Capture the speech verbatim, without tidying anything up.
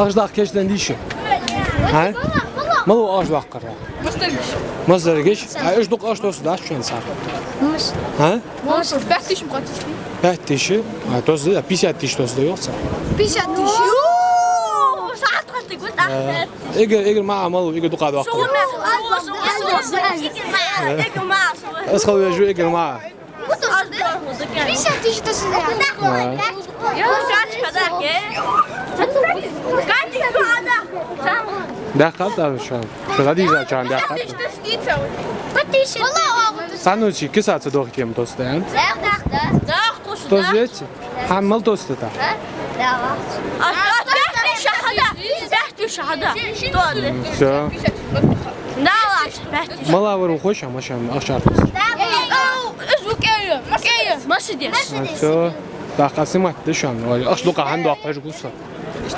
Ахча даккха кийчденна дийша? ХӀа? Мала ва ахча даккхар? Масдаргаш. Масдаргаш? Ай, уж дукха ахча тоссадац шоана цар. Мус. ХӀа? Мус. Пять тысяч ма тоссадий. Пять тысяч? А, тоссадац, пятьдесят тысяч тоссадац йоах цар. Пятьдесят тысяч. Йо! Сахьат хатта гуш. Э, эггара, эггара маӀа мала ва, эггара дукха даккхар? Сугу ма, сугу, сугу, сугу. Эггара маӀа, эггара маӀа, сугу. Аз хала вежу эггара маӀа. Пятьдесят тысяч тоссадац. Да. Даккхад аз шоана. Хадижа чан даккхад. Цхьанне ши киса ца дохке ма тоссадац, да? Тоссадац? ХӀа, мала тоссадац? Всё. Мала вар ва хой шоана машен ахчар тосса? Из ва кӀезига. Мерседес. Всё. Даккха снимать де шоана. Ахча дукха хӀана доаккх хьожаргва со.